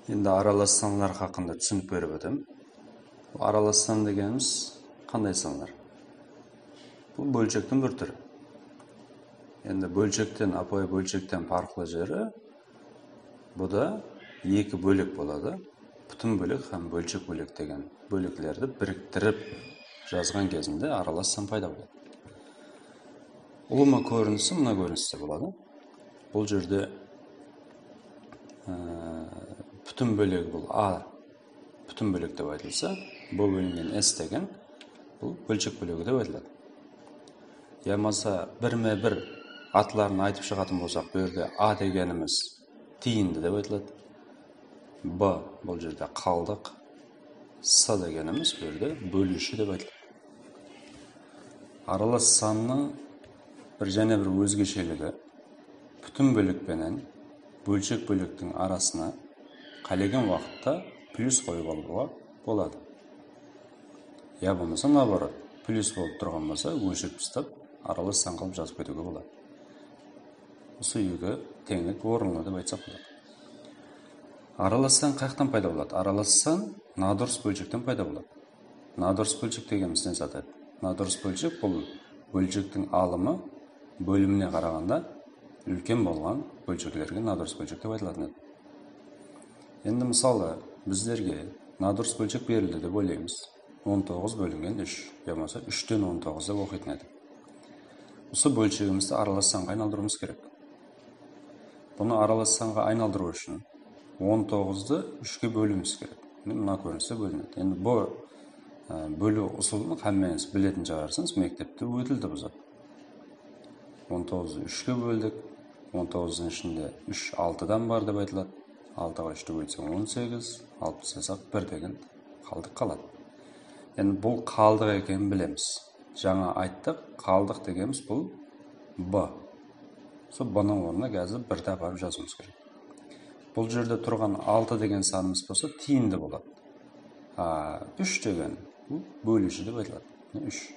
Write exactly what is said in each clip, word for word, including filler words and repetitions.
Endi aralas sanlar haqqında túsinik berip ótem. Bul aralas san degenimiz qanday sanlar? Bul bólshektiń bir túri. Endi bólshekten, ápiwayı bólshekten parıqlı jeri, bu da eki bólek boladı. Pútin bólek hám bólshek bólek degen bóleklerdi biriktirip jazǵan gezinde aralas san payda boladı. Ulıwma kórinisi mına kóriniste boladı. Bul jerde, e, pútin bólegi bul A pútin bólek dep aytılsa, B bólingen S degen bul bólshek bólegi dep aytıladı. Yamasa birme-bir atların aytıp shıǵatın bolsaq, bul jerde A degenimiz tiyindi dep aytıladı. B bul jerde qaldıq, S degenimiz bul jerde bóliwshi dep aytıladı. Aralas sannıń bir jáne bir ózgesheligi, pútin bólek penen bólshek bólektiń arasına qálegen waqıtta plyus qoyıp alıwǵa boladı. Ya bolmasa, наоборот, plyus bolıp turǵan bolsa, óshirip taslap, aralas san qılıp jazıp ketiwge boladı. Usı eki teńlik orınlı dep aytsaq boladı. Aralas san qayaqtan payda boladı? Aralas san nadurıs bólshekten payda boladı. Nadurıs bólshek degenimiz ne zat edi? Nadurıs bólshek bul bólshektiń alımı bólimine qaraǵanda úlken bolǵan bólsheklerge nadurıs bólshek dep aytılatuǵın edi. Endi mısalı, bizlerge nadurıs bólshek berildi dep oylaymız. On toǵız bólingen úsh, yamasa úshten on toǵız dep oqıytın edik. Usı bólshegimizdi aralas sanǵa aynaldırıwımız kerek. Bunı aralas sanǵa aynaldırıw ushın on toǵızdı úshke bóliwimiz kerek. Mine, mına kóriniste bólinedi. Endi bu, e, bóliw usılın hámmeńiz biletin shıǵarsıńız, mektepte ótildi bul zat. On toǵızdı úshke bóldik. On toǵızdıń ishinde úsh altıdan bar dep aytıladı. Altıǵa úshti bólseń on segiz, alıp taslasaq bir degen qaldıq qaladı. Endi bul qaldıq ekenin bilemiz. Jańa ayttıq, qaldıq degenimiz bul B. Sol B-nıń ornına házir birdi aparıp jazıwımız kerek. Bul jerde turǵan altı degen sanımız bolsa tiyindi boladı. A, úsh degen bul bóliwshi dep aytıladı. Mine, úsh.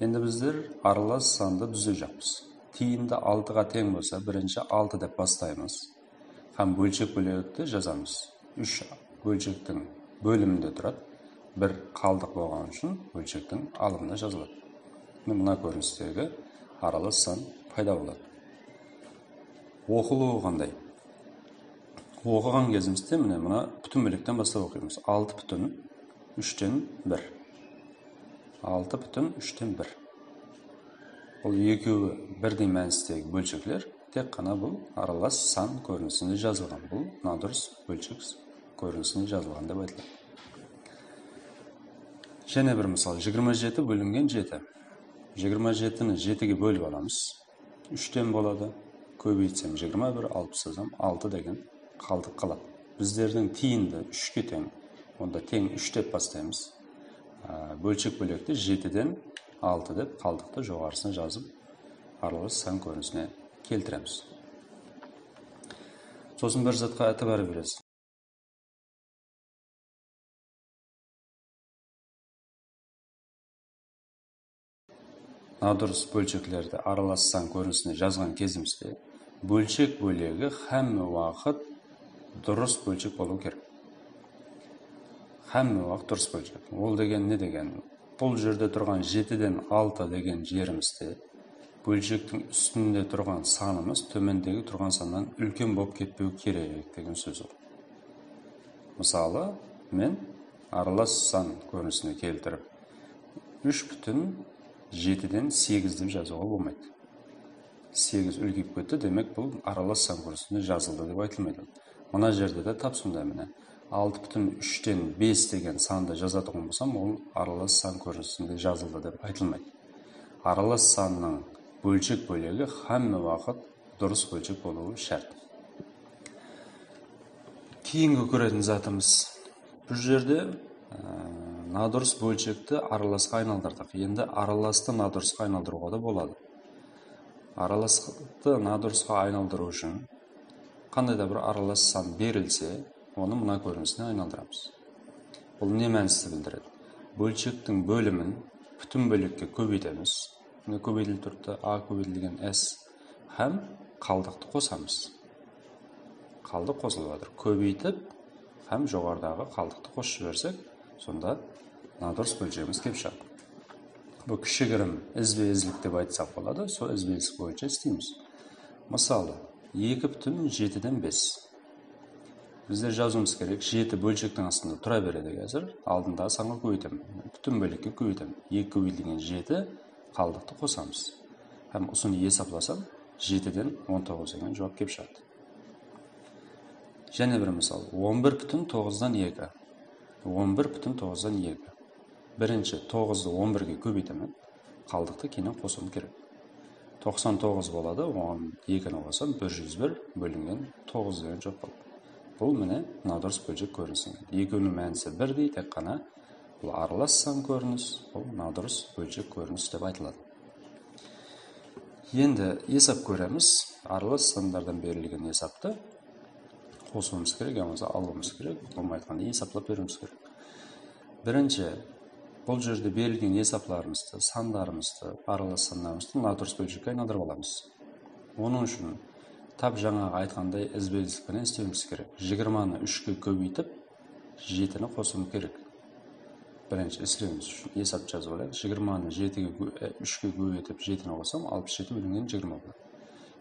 Endi bizler aralas sandı dúzejaqpız. Tiyindi altıǵa teń bolsa, birinshi altı dep baslaymız. Hám bólshek bólekti jazamız. Úsh bólshektiń bóliminde turadı. Bir qaldıq bolǵanı ushın bólshektiń alımında jazıladı. Mine, mına kórinistegi aralas san payda boladı. Oqılıwı qanday? Oqıǵan gezimizde, mine, mına pútin bólekten baslap oqıymız. Altı pútin úshten bir. Altı pútin úshten bir. Bul ekewi birdey mánistegi bólshekler tek ǵana bul aralas san kórinisinde jazılǵan. Bul nadurıs bólshek kórinisinde jazılǵan dep aytıladı. Jáne bir mısal, jigirma jeti bólingen jeti. Jigirma jetini jetige bólip alamız. Úshten boladı. Kóbeytsem jigirma bir, alıp taslasam altı degen qaldıq qaladı. Bizlerdiń tiyindi úshke teń, onda teń úsh dep baslaymız. Á, bólshek bólekti jetiden altı dep, qaldıqtı joqarısına jazıp, aralas san kórinisine keltiremiz. Sosın bir zatqa itibar beresiz. Nadurıs bólsheklerdi aralas san kórinisine jazǵan gezimizde, bólshek bólegi hámme waqıt durıs bólshek bolıwı kerek. Hámme waqıt durıs bólshek. Ol degen ne degen? Bul jerde turǵan jetiden altı degen jerimizde bólshektiń ústinde turǵan sanımız tómendegi turǵan sannan úlken bolıp ketpewi kerek degen sóz ol. Mısalı, men aralas san kórinisine keltirip, úsh pútin jetiden segiz dep jazıwǵa bolmaydı. Segiz úlkeyip ketti, demek, bul aralas san kórinisinde jazıldı dep aytılmaydı. Mına jerde de tap sonday, mine, altı pútin úshten bes degen sandı jazatuǵın bolsam, ol aralas san kórinisinde jazıldı dep aytılmaydı. Aralas sannıń bólshek bólegi hámme waqıt durıs bólshek bolıwı shárt. Keyingi kóretin zatımız, bul jerde, e, nadurıs bólshekti aralasqa aynaldırdıq. Endi aralastı nadurısqa aynaldırıwǵa da boladı. Aralastı nadurısqa aynaldırıw ushın qanday da bir aralas san berilse, onı mına kórinisine aynaldıramız. Bul ne mánisti bildiredi? Bólshektiń bólimin pútin bólekke kóbeytemiz. Mine, kóbeytilip turıptı. A kóbeytilgen S hám qaldıqtı qosamız. Qaldıq qosılıp atır. Kóbeytip, hám joqarıdaǵı qaldıqtı qosıp jibersek, sonda nadurıs bóljegimiz kelip shıǵadı. Bul kishigirim izbe-izlik dep aytsaq boladı, sol izbe-izlik boyınsha isleymiz. Mısalı, eki pútin jetiden bes. Bizler jazıwımız kerek, jeti bólshektiń astında tura beredi házir. Aldındaǵı sanǵa kóbeytem. Pútin bólekke kóbeytem. Eki kóbeytilgen jeti, qaldıqtı qosamız. Hám usını esaplasam, jetiden on toǵız degen juwap kelip shıǵadı. Jáne bir mısal, on bir pútin toǵızdan eki. On bir pútin toǵızdan eki. Birinshi toǵızdı on birge kóbeytemen. Qaldıqtı keyin qosıwım kerek. Toqsan toǵız boladı, oǵan ekini qosam, bir júz bir bólingen toǵız degen juwap boladı. Bul, mine, nadurıs bóljek kórinisinen keledi. Ekewiniń mánisi birdey, tek ǵana bul aralas san kórinis, bul nadurıs bóljek kórinis dep aytıladı. Endi esap kóremiz. Aralas sanlardan berilgen esaptı qosıwımız kerek, yamasa alıwımız kerek, bolmaydı, esaplap beriwimiz kerek. Birinshi, bul jerde berilgen esaplarımızdı, sanlarımızdı, aralas sanlarımızdı nadurıs bóljekke aylandırıp alamız. Onıń ushın tap jańaǵı aytqanday izbe-izlik penen islewimiz kerek. Jigirmanı úshke kóbeytip, jetini qosıwım kerek. Birinshi islewimiz ushın esap jazıp alayıq. Jigirmanı jetige kó-, e, úshke kóbeytip, jetini qosam, alpıs jeti bólingen jigirma boladı.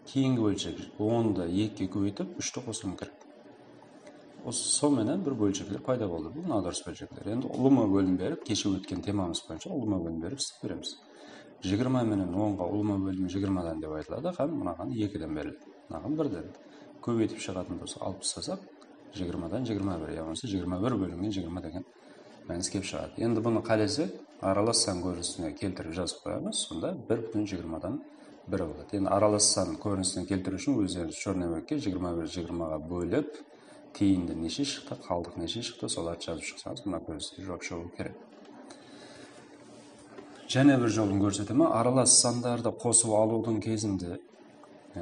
Keyingi bólshek, ondı ekige kóbeytip, úshti qosıwım kerek. Usı, sonıń menen bir bólshekler payda boldı. Bul nadurıs bólshekler. Endi ulıwma bólim berip, keshe ótken temamız boyınsha ulıwma bólim berip islep beremiz. Jigirma menen onǵa ulıwma bólim jigirmadan dep aytıladı, hám mınaǵan ekiden beriledi. Mınaǵan birden. Kóbeytip shıǵatın bolsa, alıp taslasaq, jigirmadan jigirma bir, yamasa jigirma bir bólingen jigirma degen mánis kelip shıǵadı. Endi bunı qálesek, aralas san kórinisine keltirip jazıp qoyamız. Sonda bir pútin jigirmadan bir boladı. Endi aralas san kórinisine keltiriw ushın ózlerińiz chornoy bókke jigirma bir jigirmaǵa bólip, tiyindi neshe shıqtı, qaldıq neshe shıqtı, solardı jazıp shıqsańız, mına kóriniste juwap shıǵıwı kerek. Jáne bir jolın kórsetemen. Aralas sandardı qosıp alıwdıń kezinde, e,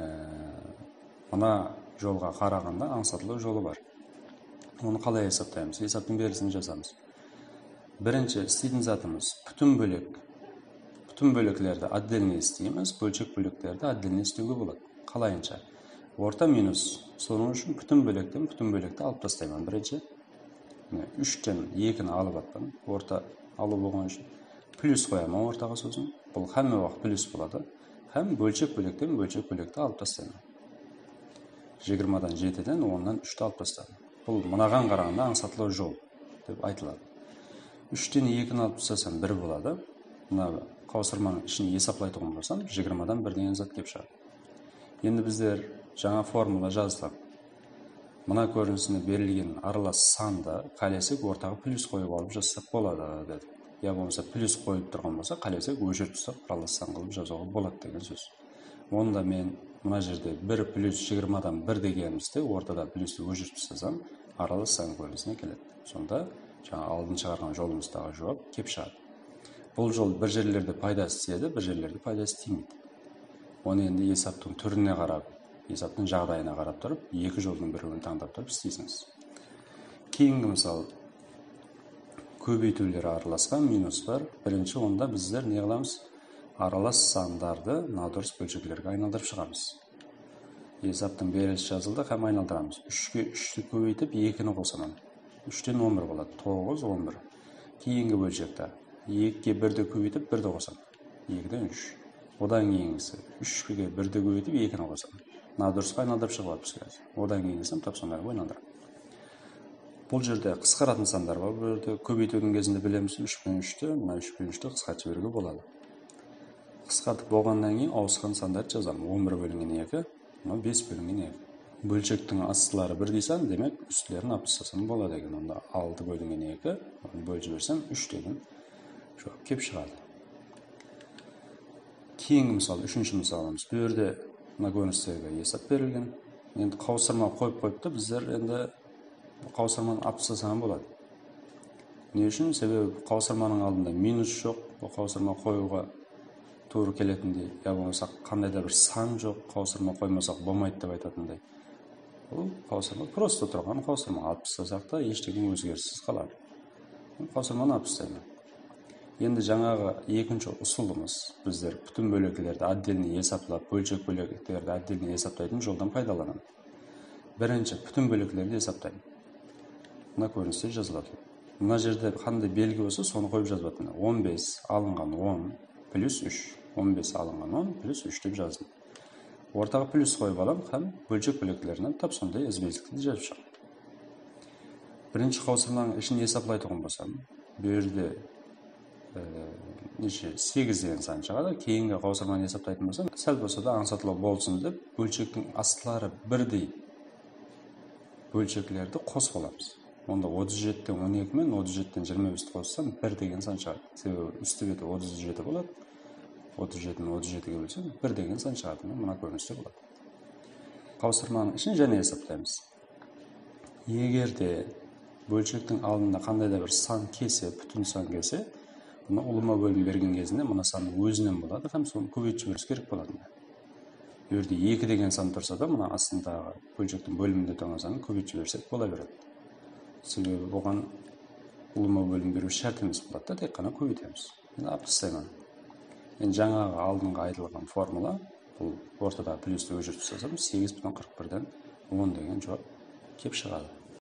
mına jolǵa qaraǵanda ańsatlaw jolı bar. Onı qalay esaplaymız? Esaptıń berilisin jazamız. Birinshi isleytin zatımız pútin bólek. Pútin bóleklerdi отдельно isleymiz, bólshek bóleklerdi отдельно islewge boladı. Qalayınsha? Orta minus. Sonıń ushın pútin bólekten pútin bólekti alıp taslayman birinshi. Mine, úshten ekini alıp atpan, orta alıw bolǵanı ushın. Plyus qoyaman ortaǵa sózin. Bul hámme waqıt plyus boladı. Hám bólshek bólekten bólshek bólekti alıp taslayman. Jigirmadan jetiden, onnan úshti alıp tasladım. Bul mınaǵan qaraǵanda ańsatlaw jol dep aytıladı. Úshten ekini alıp taslasam, bir boladı. Mına qawsırmanıń ishin esaplaytuǵın bolsam, jigirmadan bir degen zat kelip shıǵadı. Endi bizler jańa formula jazdıq. Mına kórinisinde berilgen aralas sandı qálesek ortaǵa plyus qoyıp alıp jazsaq boladı, dedik. Ya bolmasa plyus qoyılıp turǵan bolsa, qálesek óshirip taslap aralas san qılıp jazıwǵa boladı degen sóz. Onda men mına jerde bir plyus jigirmadan bir degenimizde ortada plyustı óshirip taslasam, aralas san kórinisine keledi. Sonda jańa aldın shıǵarǵan jolımızdaǵı juwap kelip shıǵadı. Bul jol bir jerlerde paydası tiyedi, bir jerlerde paydası tiymeydi. Onı endi esaptıń túrine qarap, esaptıń jaǵdayına qarap turıp, eki joldıń birewin tańdap turıp isleysiz. Keyingi mısal, kóbeytiwleri aralasqan, minus bar. Birinshi, onda bizler ne qılamız? Aralas sandardı nadurıs bólsheklerge aynaldırıp shıǵamız. Esaptıń berilis jazıldı hám aynaldıramız. Úshke úshti kóbeytip, ekini qosaman. Úshten on bir boladı. Toǵız, on bir. Keyingi bólshekte ekige birdi kóbeytip, birdi qosaman. Ekiden úsh. Odan keyingisi úshke birdi kóbeytip, ekini qosaman. Nadurısqa aynaldırıp shıǵıp atırmız házir. Odan keyingisin tap sonday qılıp aynaldıraman. Bul jerde qısqaratın sanlar bar. Bul jerde kóbeytiwdiń gezinde bilemiz, úsh penen úshti, mına úsh penen úshti qısqartıp jiberiwge boladı. Qısqartıp bolǵannan keyin awısqan sandardı jazaman. On bir bólingen eki, mına bes bólingen eki. Bólshektiń astıları birdey san, demek, ústilerin alıp taslasam boladı eken. Onda altı bólingen eki, onı bólip jibersem, úsh degen juwap kelip shıǵadı. Keyingi mısal, úshinshi mısalımız. Bul jerde mına kórinislerge esap berilgen. Endi qawsırma qoyıp qoyıptı, bizler endi qawsırmanı alıp taslasam boladı. Ne ushın? Sebebi qawsırmanıń aldında minus joq, bul qawsırma qoyıwǵa tuwrı keletindey, ya bolmasa qanday da bir san joq, qawsırma qoymasaq bolmaydı dep aytatınday. Bul qawsırma prosta turǵan qawsırma, alıp taslasaq ta, hesh nege ózgerissiz qaladı. Qawsırmanı alıp taslayman. Endi jańaǵı ekinshi usılımız, bizler pútin bóleklerdi отдельно esaplap, bólshek bóleklerdi отдельно esaplaytın joldan paydalanamız. Birinshi, pútin bóleklerdi esaplayman. Mına kóriniste jazıladı. Mına jerde qanday belgi bolsa, sonı qoyıp jazıp atırman. On bes alınǵan on plus úsh. On bes alınǵan on plus úsh dep jazdım. Ortaǵa plus qoyıp alam hám bólshek bóleklerinen tap sonday izbe-izlikte jazıp shıǵam. Birinshi qawsırmanıń ishin esaplaytuǵın bolsam, bu jerde, e, neshe, segiz degen san shıǵadı. Keyingi qawsırmanı esaplaytuǵın bolsam, sál bolsa da ańsatlaw bolsın dep, bólshektiń astları birdey bólsheklerdi qosıp alamız. Onda otız jetiden on eki men otız jetiden jigirma besti qossam, bir degen san shıǵadı. Sebebi ústi beti otız jeti boladı. Otız jetini otız jetige bólsem, bir degen san shıǵadı. Mına kóriniste boladı. Qawsırmanıń ishin jáne esaplaymız. Eger de bólshektiń aldında qanday da bir san kelse, pútin san kelse, bunı ulıwma bólim bergen gezinde mına sannıń ózinen boladı hám sonı kóbeytip jiberiwimiz kerek boladı. Bu jerde eki degen san tursa da, mına astındaǵı bólshektiń bóliminde turǵan sanın kóbeytip jibersek bola beredi. Sebebi buǵan ulıwma bólim beriw shárt emes boladı da, tek ǵana kóbeytemiz. Endi alıp taslayman. Endi jańaǵı aldınǵı aytılǵan formula, bul ortadaǵı plyustı óshirip taslasam, segiz pútin qırq birden on degen juwap kelip shıǵadı.